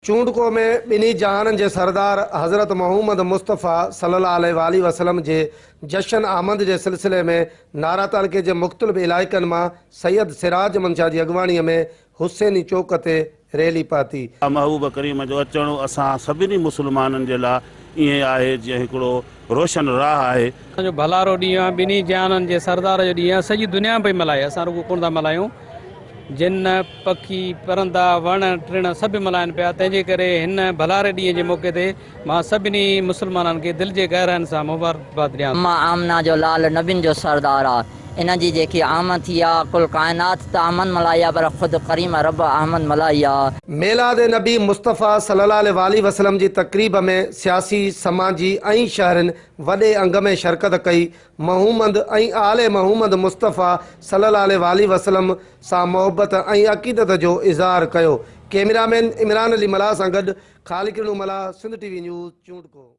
چونڊڪو ۾ ٻنهي جهانن جي سردار حضرت محمد مصطفيٰ صلي الله عليه واٰله وسلم جي جشن آمد جي سلسلي ۾ نارا تعلقي جي مختلف علائقن مان سيد سراج منشا جي اڳواڻي ۾ حسيني چوڪ تي ريلي پهتي. محبوب ڪريم جو اچڻ اسان سڀني مسلمانن جي لاء ائين آهي جيئن هڪڙو روشن راهه آهي. اسان جو ڀلارو ڏينهن آهي، ٻنهي جهانن جي سردار جو ڏينهن آهي، سڄي دنيا پئي ملهائي، اسان رڳو ڪونه ٿا ملهايون، جن، پکي، پرندا، وڻ ٽڻ سڀ ملهائن پيا، تنهن جي ڪري هن ڀلاري ڏينهن جي موقعي تي مان سڀني مسلمانن کي دل جي گهراين سان مبارڪباد ڏيان ٿو. اما آمنه جو لال نبين جو سردار آ. ان جي جيڪي آمد ٿي آ، ڪل ڪائنات ته آمد ملائي آ پر خود ڪريم رب آمد ملائي آ. ميلاد نبي مصطفيٰ صلي الله عليه واٰله وسلم جي تقريب ۾ سياسي، سماجي ۽ شهرين وڏي انگ ۾ شرڪت ڪئي، محمد ۽ آل محمد مصطفيٰ صلي الله عليه واٰله وسلم سان محبت ۽ عقيدت جو اظهار ڪيو. ڪئميرا مين عمران علي ملاح سان گڏ Khaliq Rano Mallah, Sindh T V news, Chondko.